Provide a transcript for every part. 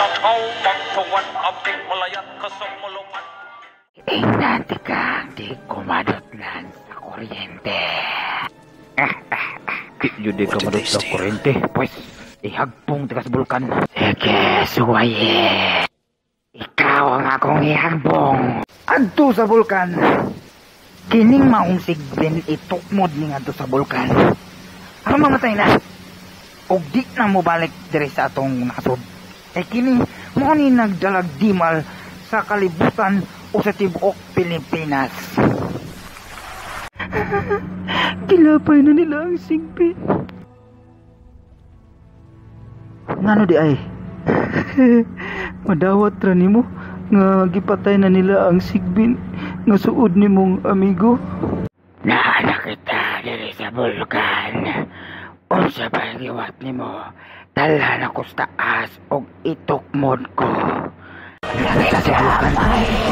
Kumulakaw, magtuwad, abdik malayat, kusog mulupad. Ingnan ka, di kumadotlan sa kuryente. Di jud ka What did they madot sa steal? kuryente. Pues, ihagpong ta ka sa bulkan. Sige, suwaye. Ikaw ang akong ihagbong. Adto sa bulkan. Kining maong sigbin itukmod ni ngadto sa bulkan. Aron mamatay na. Og di na mobalik diri sa atong nasod. Kay kini mao ni nagdalag dimal sa kalibutan o sa tibuok Pilipinas. Gilapay na nila ang sigbin. Ngano di ay? Madawat ra nimo nga gipatay na nila ang sigbin nga suod nimong amigo. Naa na kita diri sa bulkan. Unsa ba ang giwat nimo? Talhan ako sa taas og itukmod ko. Sa bulkan.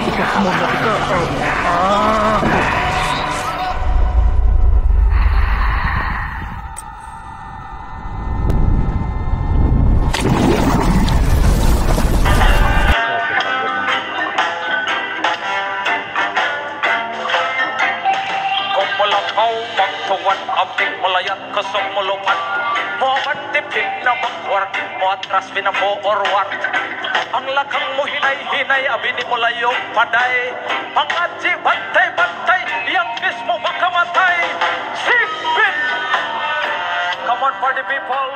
Itukmod na kita. Kumulakaw, magtuwad, abdik malayat, kusog mulupad. Moabante pinabackward, moatras pinaforward. Ang lakang mo hinay-hinay, abi ni mo layo paday. Pangadji, bantay, bantay, yang mismo makamatay. Sigbin! Come on, party people!